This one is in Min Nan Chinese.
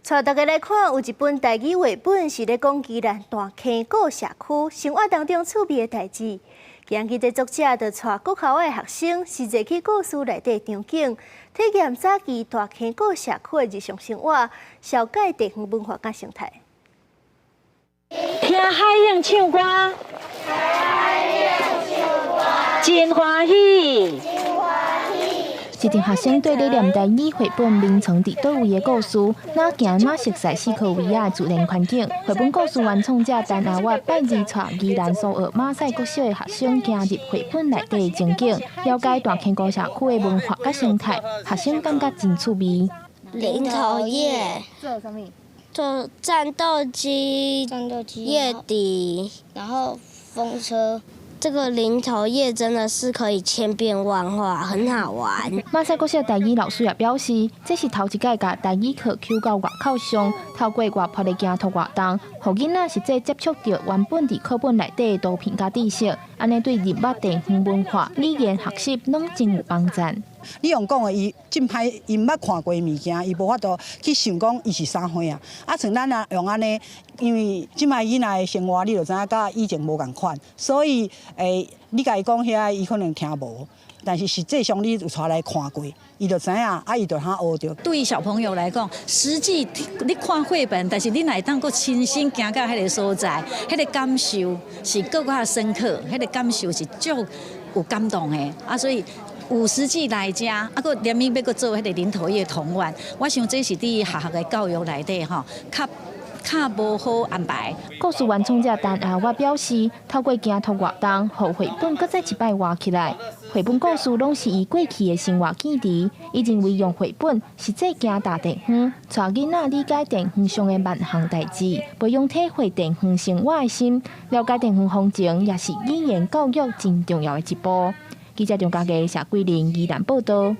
帶大家來看，有一本台語繪本是咧講宜蘭大坑古社區生活當中趣味的代誌。今日這作者就帶國校的學生實際去故事內底場景，體驗早期大坑古社區的日常生活，紹介地方文化佮生態。聽海鶯唱歌，真歡喜。一陣學生綴咧念台語繪本《眠床佇佗位》的故事，哪行哪熟悉四箍圍仔的自然環境。繪本故事原創者陳阿月拜二帶宜蘭蘇澳馬賽國小的學生行入繪本內底的情景，了解大坑古社區的文化佮生態，學生感覺真趣味。零頭葉做啥物？做戰鬥機、戰鬥機、葉底，然後風車。這個零頭葉真的是可以千變萬化，很好玩。馬賽國小台語老師也表示，這是頭一擺共台語課抾到外口上，透過活潑的行兔活動，予囡仔實際接觸著原本佇課本內底的圖片佮知識，按呢對認捌地方文化、語言學習攏真有幫助。你用講的，伊真歹，伊毋捌看過物件，伊無法度去想講伊是啥貨啊。啊，像咱啊用按呢，因為這擺囡仔的生活，你就知影佮以前無仝款，所以你共伊講遐，伊可能聽無。但是實際上你有帶來看過，伊就知影，啊，伊就通學著。對小朋友來講，實際你看繪本，但是你若會當閣親身行到彼个所在，彼个感受是閣較深刻，彼个感受是足有感動的啊，所以。有實際來遮，啊，閣連伊欲閣做彼个零頭葉童玩，我想這是佇學校的教育內底吼，較較無好安排。故事原創者陳阿月表示，透過行兔活動，予繪本閣再一擺活起來。繪本故事攏是伊過去的生活記憶，伊認為用繪本實際行踏地方，帶囡仔理解地方上的萬項代誌，培養體會地方生活的心，了解地方風情，也是語言教育真重要的一步。記者張家傑、謝桂玲宜蘭報道。